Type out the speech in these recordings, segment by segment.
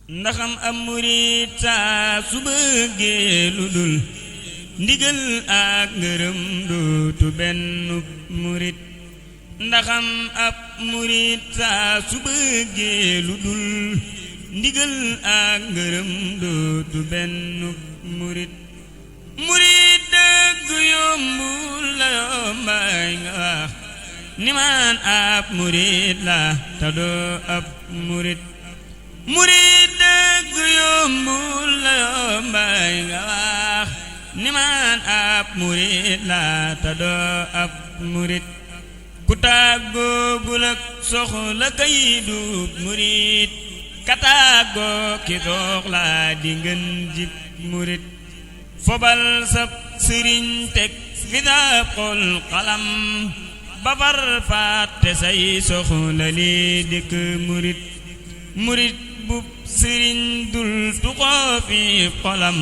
ndaxam am murit saa su bëggee lu dul ndigal ak ngërëm dootu benn murit ndaxam ab murit saa su bëggee lu dul ndigal ak ngërëm dootu benn murit murit dëgg yombul la yombaay nga wax ni man ab murit la ta doo ab murit murit dëgg yombul la yombaay nga wax ni man ab murit la ta doo ab murit ku tàggoogul ak soxla kay dub murit ka tàggoo ki soxla di ngeen jib murit fobal sab sëriñ teg fi dab xol xalam ba far fàtte say soxla li dikk murit murit bub sëriñ dul tuxoo fi xolam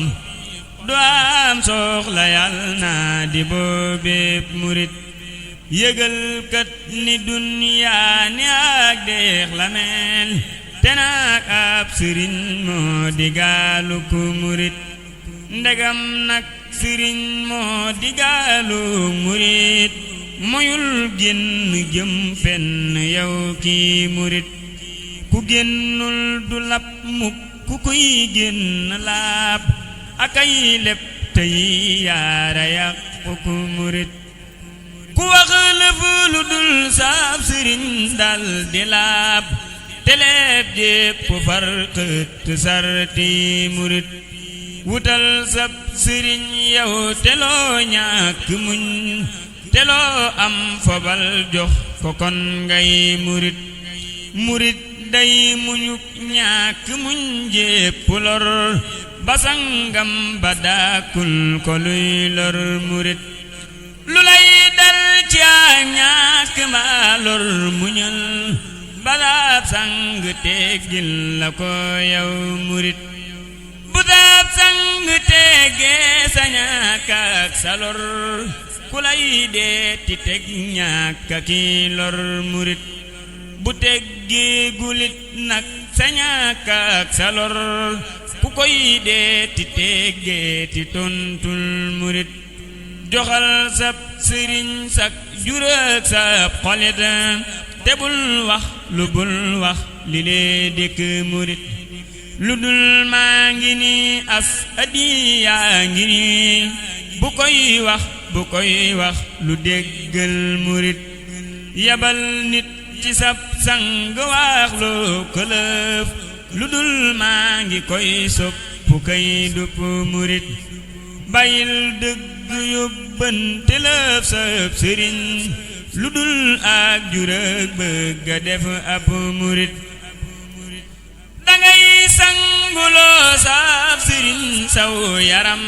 du am soxla yàlla naa di boobeeb murit yëgal kat ni duniyaa ni ak deex la mel te naak ab sëriñ moo di gaalu ku murit ndegam nag sëriñ moo di gaalu murit moyul génn jëm fenn yow ki murit ku génnul du lab mukk ku koy génn laab akay lépp tey yaara yàqu ku murit ku wax lëf lu dul saab sëriñ dal di laab te lépp jépp far xët sarti murit wutal sab sëriñ yow te loo ñàkk muñ te loo am fobal jox ko kon ngay murit murit day muñuk ñàkk muñ jépp lor basangam ba daakul ko luy lor murit lu lay dal ci ak ñàkk mbaa lor muñal balaab sang teggil la ko yow murit bu daab sang teggee sa ñàkk ak sa lor ku lay dee ti teg ñàkk ki lor murit bu teggee gulit nag sa ñàkk ak sa lor ku koy dee ti teggee ti tontul murit joxal sab sëriñ sak jurak sab xolit te bul wax lu bul wax li lee dëkk murit lu dul maa ngi ni as adiyaa ngi ni bu koy wax lu déggal murit yabal nit ci sab sang wax loo këlëf lu dul maa ngi koy soppu kay dupp murit bàyyil dëgg yóbbante lëf sab sëriñ lu dul ak jurëg bëgg a def ab murit dangay sanguloo sab sëriñ saw yaram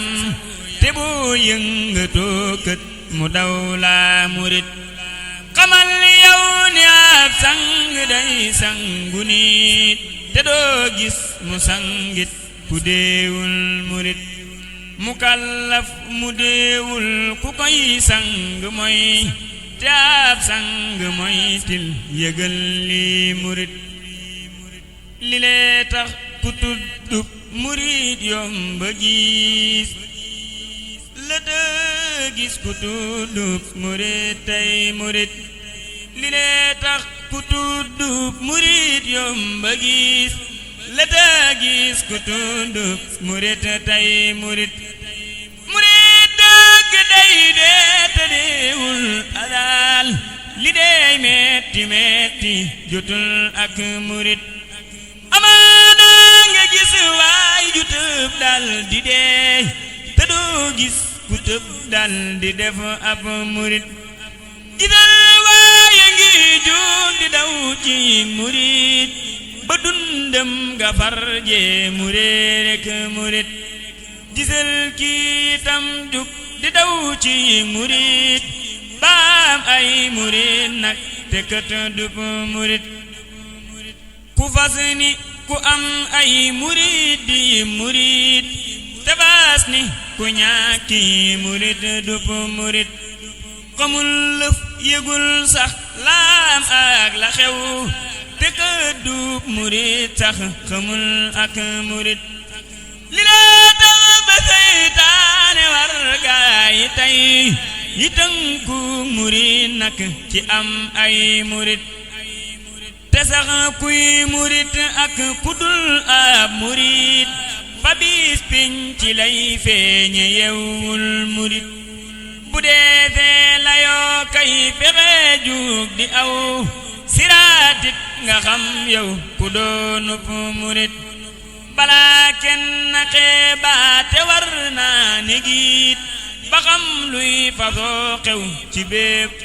te boo yëngatoo kët mu daw la murit xamal yow ni ab sang day sangu nit te doo gis mu sangit ku deewul murit mu kallaf mu deewul ku koy sang mooy te ab sang mooy til yëgal li murit li lee tax ku tuddub murit yomba gis la dë gis ku tuddub murit tey murit li lee tax ku tuddub murit yomba gis la dë gis ku tuddub murit tey murit murit dëgg day dee te deewul alal li dey metti metti jotul ak murit amaana nga gis waay ju tëb dal di dee te doo gis ku tëb dal di def ab murit gisal waaye ngi juum di daw ci murit ba dundam nga farje murit rek murit gisal kii tam jug di daw ci murit baam ay murit nag te kët dup murit ku fas ni ku am ay murit di murit te baas ni ku ñàkki murit dup murit xamul lëf yëgul sax laam ak la xew te te ka duub murit sax xamul ak murit li la tax ba seytaane war gaay tey yi tënku murit nak ci am ay murit te sax kuy murit ak kudul ab murit fa bis piñ ci lay feeñe yewul murit bu dee fee layoo kay fexe jug di aw siraatit nga xam yow ku doonub murit balaa kenn xeebaate war naa negiit ba xam luy fasoo xew ci bépp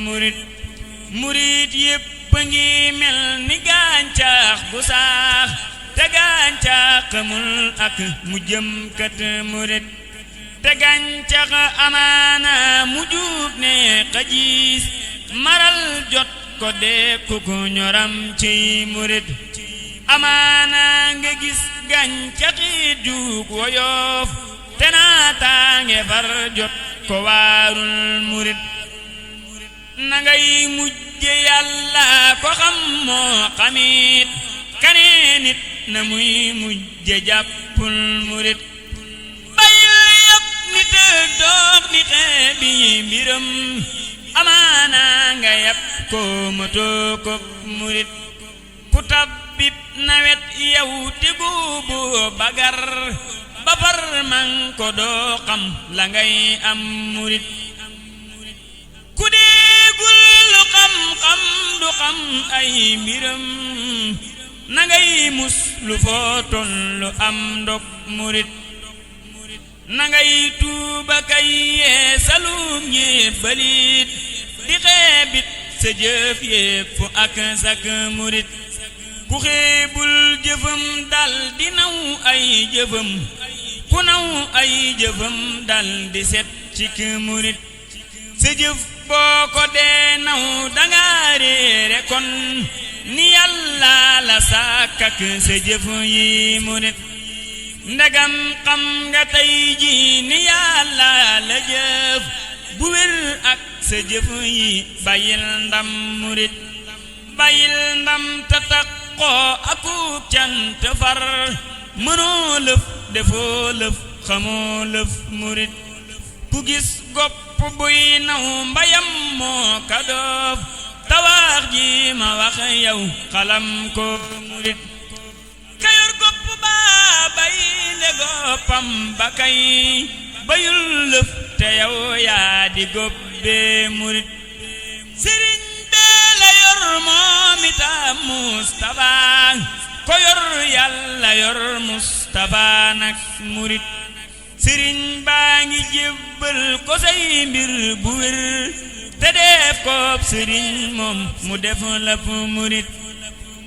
murit murit yépp ngi mel ni gàncax gu saax te gàncax xamul ak mu jëm kat murit te gàncax amaana mu jub ne xajiis maral jot ko dee ku ko ñoram ci murit amaana nga gis gàncaxi jug woyof te naataange far jot ko waarul murit na ngay mujje yàlla ko xam moo xamit kanee nit na muy mujje jàppul murit bayil yëpp nit ak doog di xeebi mbiram amaana nga yàpp ko matoo ko murit ku tabbib nawet yow te guubu bagar ba far man ko doo xam la ngay am murit ku déegul lu xam-xam du xam ay mbiram na ngay mus lu foo tollu am ndok murit na ngay tuuba kay yeesalum ñébbalit di xeebit sa jëf yépp ak sak murit ku xeebul jëfam dal di naw ay jëfam ku naw ay jëfam dal di set cik murit sa jëf boo ko dee naw danga réere kon ni yàlla la sàkkak sa jëf yi murit ndegam xam nga tey ji ni yàlla la jëf bu wér ak sa jëf yi bàyyil ndam murit bàyyil ndam ta takkoo akub cant far mënoo lëf defoo lëf xamoo lëf murit ku gis gopp buy naw mbayam moo ka doof tawax ji ma wax yow xalam ko murit kayor gopp baa bay le goppam ba kay bayul lëf te yow yaa di gobbee murit sëriñ bee la yor moom itam Mustafa ko yor yàlla yor Mustafa nag murit sëriñ baa ngi jébbal ko say mbir bu wér te def koob sëriñ moom mu def lépp murit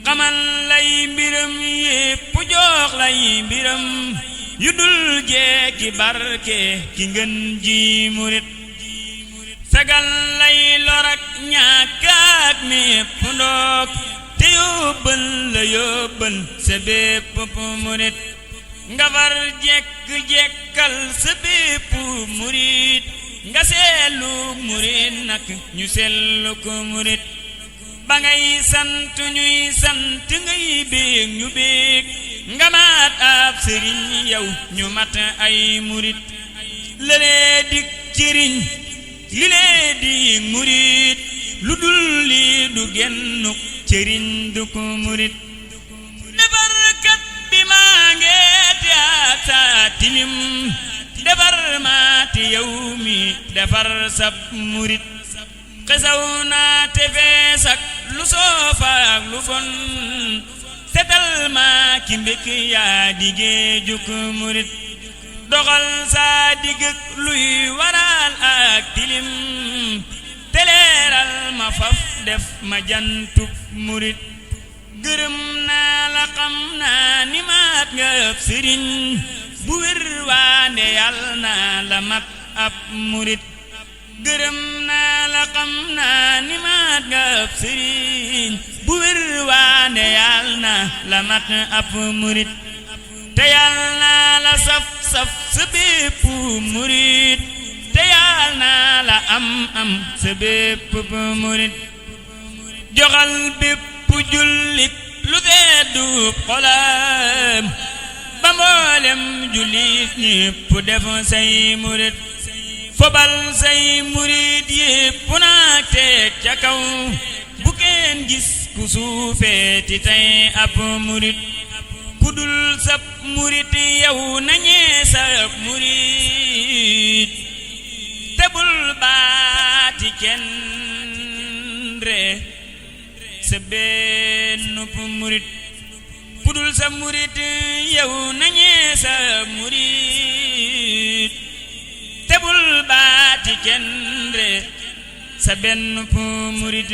xamal lay mbiram yépp jox lay mbiram yu dul jeeki barke ki ngën ji murit fegal lay lorak ñàkkaak mépp ndoog te yóbbal la yóbbal sa bépp murit nga far jekk-jekkal sa bépp murit nga seelu murit nak ñu sellu ko murit ba ngay sant ñuy sant ngay béeg ñu béeg nga maat ab sëriñ yow ñu mat ay murit lëlee dik cëriñ li lee di murit lu dul li du gennuk cëriñ du ko murit defarkat bi maa ngeete ak saa tilim defar maati yow mi defar sab murit xesaw naa te feesak lu soofaak lu fon setal maa ki mbék yaa digee juk murit doxal saa digëk luy waral ak tilim teleeral ma faf def ma jantub murit gërëm naa la xam naa ni maat nga ëpp sëriñ bu wér waande yàlla naa la mat ab murit gërëm naa la xam naa ni maat nga ëpp sëriñ bu wér waande yàlla naa la mat ab murit te yàlla naa la saf saf sa bépp murit te yàlla naa la am am sa bépp murit joxal bépp jullit lu seddu xolam ba mboolem jullit ñépp def say murit fobal say murit yépp naa teg ca kaw bu kenn gis ku suufeeti tey ab murit kudul sab murit yow nañee sab murit tebul baati kenn re sa benn murit kudul sab murit yow nañee sab murit tebul baati kenn re sa benn murit